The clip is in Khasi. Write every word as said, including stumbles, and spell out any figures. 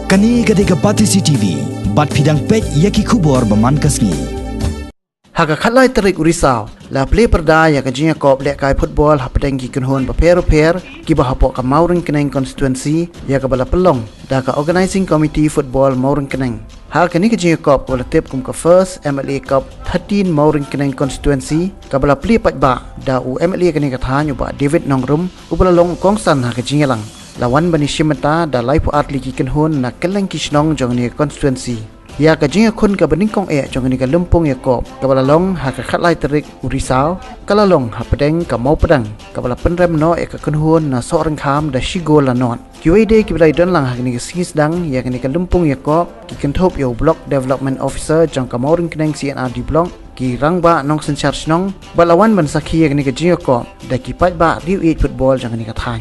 Kane ka dei ka Batesi T V, bad phi dang peit ïa ki khubor ba man ka sngi. Ha ka khatlai tarik u Risaw, la plie pyrda ïa ka jingïakop lehkai football hapdeng ki kynhun bapher bapher kiba hapoh ka Mawryngkneng constituency, ïa kaba la pynlong da ka Organising Committee Football Mawryngkneng. Ha kane ka jingïakop kaba la tip kum ka First M L A Cup thirteen Mawryngkneng constituency, kaba la plie paidbah da u M L A kane ka thaiñ u Bah David Nongrum, uba la long u kongsan ha ka jingïalang. La wan ban ïashim bynta da laiphew ar tylli ki kynhun na kylleng ki shnong jong kane ka constituency. Ïa ka jingïakhun kaba nyngkong eh jong kane ka lympung ïakop, kaba la long ha ka khatlai tarik u Risaw, ka la long hapdeng ka Mawpdang, kaba la pynrem noh ïa ka kynhun na Sohryngkham da shi gol la nod. Kiwei de kiba la ïadon lang ha kane ka sngi sdang ïa kane ka lympung ïakop ki kynthup ïa u Block Development Officer jong ka Mawryngkneng C and R D Block, ki rangbah nongsynshar shnong, bad la wan ban sakhi ïa kane ka jingïakop da ki paidbah riew ïeit football jong kane ka thaiñ.